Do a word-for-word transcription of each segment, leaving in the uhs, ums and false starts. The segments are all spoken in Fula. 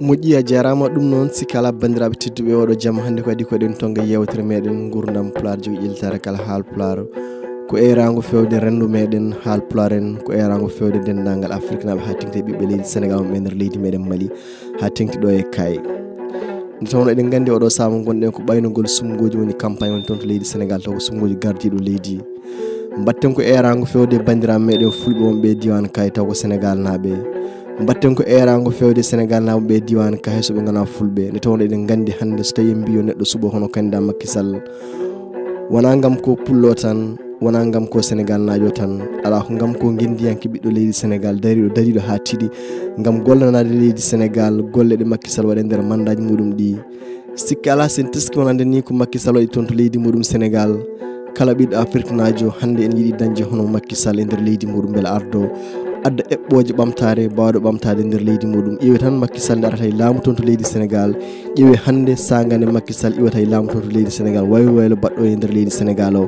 Moƴƴi, a jaaraama. Ɗum noon, si kala banndiraaɓe tedduɓe, oɗo jamma hannde ko adii ko eɗen tonnga yeewtere meɗen ngurdam pulaar, jogi ƴellitaare kala haal pulaar. Ko eeraango feewde renndo meɗen haal pulaar en, ko eeraango feewde denndaangal Afriknaaɓe haa teŋti ɓiɓɓe leydi Senegaal wonɓe e nder leydi meɗen Mali, haa teŋti ɗo e Kaay. Nde tawnoo eɗen nganndi oɗo saama ngonɗen ko ɓaynugol sumngooji woni campagne woni toon to leydi Senegaal, taw ko sumngooji gardiiɗo leydi. Mbaɗten ko eeraango feewde banndiraaɓe meɗen fulɓe wonɓe e diiwaan Kaay, taw ko Senegaal naaɓe. Mbaɗten ko eeraango feewde Senegaal naaɓe wonɓe e diiwaan Kaay, hay so ɓe nganaa fulɓe. Nde tawnoo eɗen nganndi hannde so tawii en mbiyo neɗɗo suɓo hono candidat Macky Sall, wonaa ngam ko pullo tan, wonaa ngam ko Senegaal naajo tan, alaa ko ngam ko ngenndiyanke ɓiɗɗo leydi Senegaal, dariiɗo, dariiɗo haa tiiɗi, ngam gollanaade leydi Senegaal golle ɗe Macky Sall waɗi e nder mandaaji muɗum ɗi. Sikke alaa, so en teskii wonande ni ko Macky Sall waɗi toon to leydi muɗum Senegaal, kala ɓiɗɗo Afriknaajo hannde ene yiɗi dañde hono Macky Sall e nder leydi muɗum, mbele ardo adda eɓɓooje ɓamtaare, baawɗe ɓamtaade e nder leydi muɗum. Ƴeewe tan Macky Sall nde arata e laamu toon to leydi Senegaal, ƴeewe hannde saanga nde Macky Sall iwata e laamu toon to leydi Senegaal, waylo waylo baɗɗo e nder leydi Senegaal o.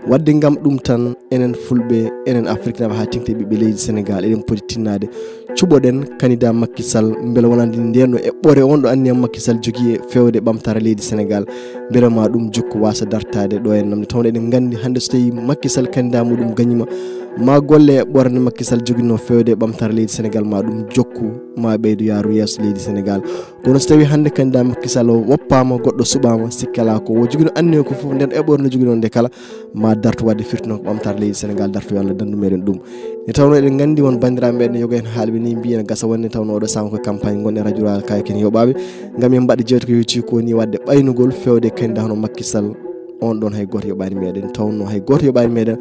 Waɗde ngam ɗum tan, enen fulɓe, enen Afriknaaɓe haa teŋti ɓiɓɓe leydi Senegaal, eɗen poti tinnaade, cuɓoɗen candidat Macky Sall, mbele wonande ndeen ɗo eɓɓoore on ɗo anniya Macky Sall jogii e feewde ɓamtaare leydi Senegaal, mbele ma ɗum jokku waasa dartaade ɗo en namde. Tawde eɗen nganndi hannde so tawii Macky Sall candidat muɗum gañiima, ma golle e eɓɓoore nde Macky Sall joginoo feewde e ɓamtaare leydi Senegaal, ma ɗum jokku, ma ɓeydo yaaru yeeso leydi Senegaal. Kono so tawii hannde candidat Macky Sall o woppaama, goɗɗo suɓaama, sikke alaa ko o joginoo anniya ko fof, ndeen eɓɓoore nde joginoo nde kala, ma dartu waɗde firti noon ko ɓamtaare leydi Senegaal, dartu yo Allah danndu meɗen ɗum. Nde tawnoo eɗen nganndi won banndiraaɓe meɗen yoga heen haalɓe ni mbiyi ene gasa wonde tawnoo oɗo saama ko e campagne ngonɗen radio rural kayakin yoɓaaɓe, ngam en mbaɗa jeewte ko yowti ko ni waɗde ɓaynugol feewde candidat hono Macky Sall, on ɗoon hay gooto yoɓaani meɗen, tawnoo hay gooto yoɓaani meɗen.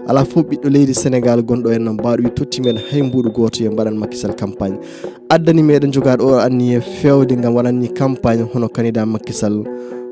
Alaa fof ɓiɗɗo leydi Senegaal gonɗo en nam mbaɗo wi totti meɗen hay mbuuɗu gooto yo mbaɗan Macky Sall campagne. Addani meɗen jogaade o anniya feewde ngam waɗan ni campagne hono candidat Macky Sall.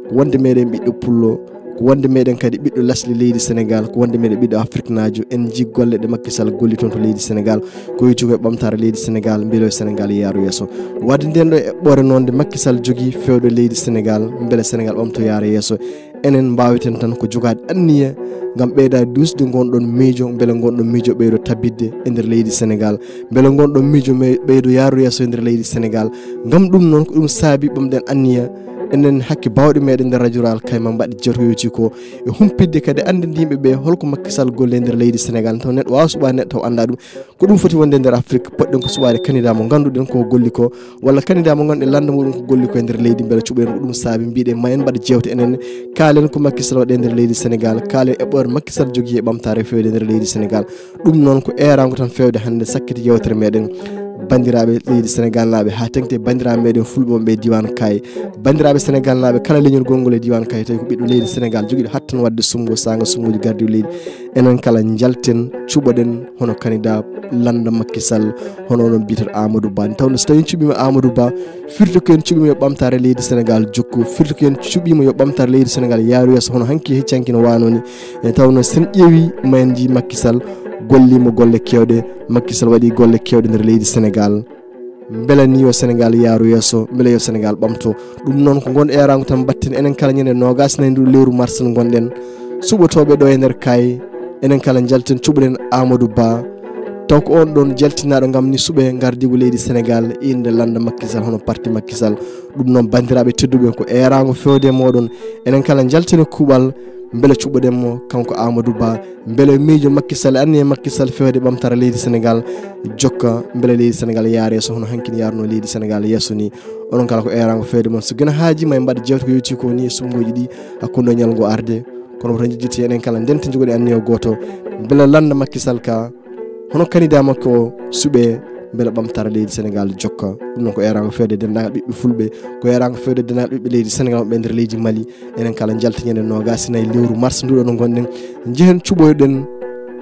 Ko wonde meɗen ɓiɗɗo pullo, ko wonde meɗen kadi ɓiɗɗo lasli leydi Senegaal, ko wonde meɗen ɓiɗɗo Afriknaajo. En njii golle ɗe Macky Sall golli toon to leydi Senegaal, ko yowti ko e ɓamtaare leydi Senegaal, mbele Senegaal yaaru yeeso. Waɗde ndeen ɗo eɓɓoore noon nde Macky Sall jogii feewde leydi Senegaal, mbele Senegaal ɓamto yaara yeeso. Enen mbaaweten tan ko jogaade anniya ngam ɓeydaade duusde ngon ɗon miijo, mbele ngon ɗon miijo ɓeydo tabitde e nder leydi Senegaal, mbele ngon ɗon miijo me-, ɓeydo yaaru yeeso e nder leydi Senegaal. Ngam ɗum noon ko ɗum saabi ɓamɗen anniya, enen hakke baawɗe meɗen nder radio rural kayma mbaɗde jeewte ko yowti ko e humpitde kadi anndinde yimɓe ɓe holko Macky Sall golle e nder leydi Senegaal, taw neɗɗo waawa suɓaade neɗɗo taw annda ɗum. Ko ɗum foti wonde e nder Afrique, poɗɗen ko suɓaade candidat mo ngannduɗen ko golli ko, walla candidat mo ngannduɗen lannda muɗum ko golli ko e nder leydi, mbele cuɓen. Ko ɗum saabi mbiɗen ma en mbaɗa jeewte enen, kaalen ko Macky Sall waɗi e nder leydi Senegaal, kaalen eɓɓoore Macky Sall jogii e ɓamtaare feewde e nder leydi Senegaal. Ɗum noon ko eeraango tan feewde hannde sakkiti yeewtere meɗen. Banndiraaɓe leydi Senegaal naaɓe, haa teŋti banndiraaɓe meɗen fulɓe wonɓe e diiwaan Kaay, banndiraaɓe Senegaal naaɓe kala leñol gonngol e diiwaan Kaay, tawi ko ɓiɗɗo leydi Senegaal jogiiɗo hattan waɗde sunngo saanga sunnguuji gardiiɗo leydi, enen kala njalten, cuɓoɗen hono candidat lannda Macky Sall, hono onon mbiyeten Amadou Ba. Nde tawnoo so tawii en cuɓiima Amadou Ba, firti ko en cuɓiima yo ɓamtaare leydi Senegaal jokku, firti ko en cuɓiima yo ɓamtaare leydi Senegaal yaaru yeeso, hono hanki e hecci hanki no waanoo ni. Nde tawnoo so en ƴeewii ma en njii Macky Sall golliima golle keewɗe, Macky Sall waɗii golle keewɗe nder leydi Senegaal. Mbele ni yo Senegaal yaaru yeeso, mbele yo Senegaal ɓamto. Ɗum noon ko ngon eeraango tan mbaɗten enen kala ñande noogaas e nayi ndu lewru mars ngonɗen. Suɓotooɓe ɗo e nder Kaay, enen kala njalten cuɓoɗen Amadou Ba. Taw ko on ɗon jaltinaaɗo ngam ni suɓe ngardiigu leydi Senegaal, innde lannda Macky Sall, hono parti Macky Sall. Ɗum noon banndiraaɓe tedduɓe ko eeraango feewde e mooɗon. Enen kala njalten e kuuɓal, mbele cuɓoɗen mo, kanko Amadou Ba. Mbele miijo Macky Sall, anniya Macky Sall feewde ɓamtaare leydi Senegaal jokka, mbele leydi Senegaal yaare yeeso, hono hanki no yaarunoo leydi Senegaal yeeso ni. Onon kala ko eeraango feewde mon. So gila haaji ma en mbaɗa jeewte ko yowti ko ni e suɓngooji ɗi hakkunde o ñalngu arde. Kono woto njejjiti enen kala ndente njogoɗen anniya gooto. Mbele lannda Macky Sall ka, hono candidat makko o suɓe, mbele ɓamtaare leydi Senegaal jokka. Ɗum noon ko eeraango feewde denndaangal ɓiɓɓe fulɓe, ko eeraango feewde denndaangal ɓiɓɓe leydi Senegaal wonɓe e nder leydi Mali. Enen kala njalta ñande noogaas e nayi lewru mars nduɗo no ngonɗen. Njehen cuɓoyoɗen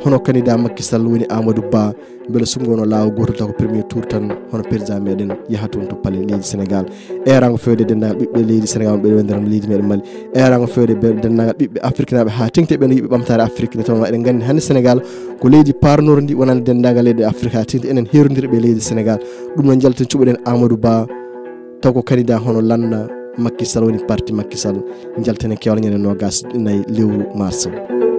Hono candidat Macky Sall woni Amadou Ba, mbele sunngo no laawo gootol taw ko premier tour tan, hono président meɗen yaha toon to palais leydi Sénégal. Erango fewde denndaangal ɓiɓɓe leydi Sénégal, ɓe wonde ram leydi meɗen Mali. Erango fewde be denndaangal ɓiɓɓe Afrique naaɓe haa teŋti ɓen yiɓe ɓamtaare Afrique, nde tawnoo eɗen nganndi hannde Sénégal ko leydi parnorndi wonande denndaangal leyɗe Afrique haa teŋti enen heerondiri ɓe leydi Sénégal. Ɗum noon njalten cuɓoɗen Amadou Ba, taw ko candidat hono lanna Macky Sall woni parti Macky Sall. Njalten e kewal ñande noogaas e nayi lewru mars o.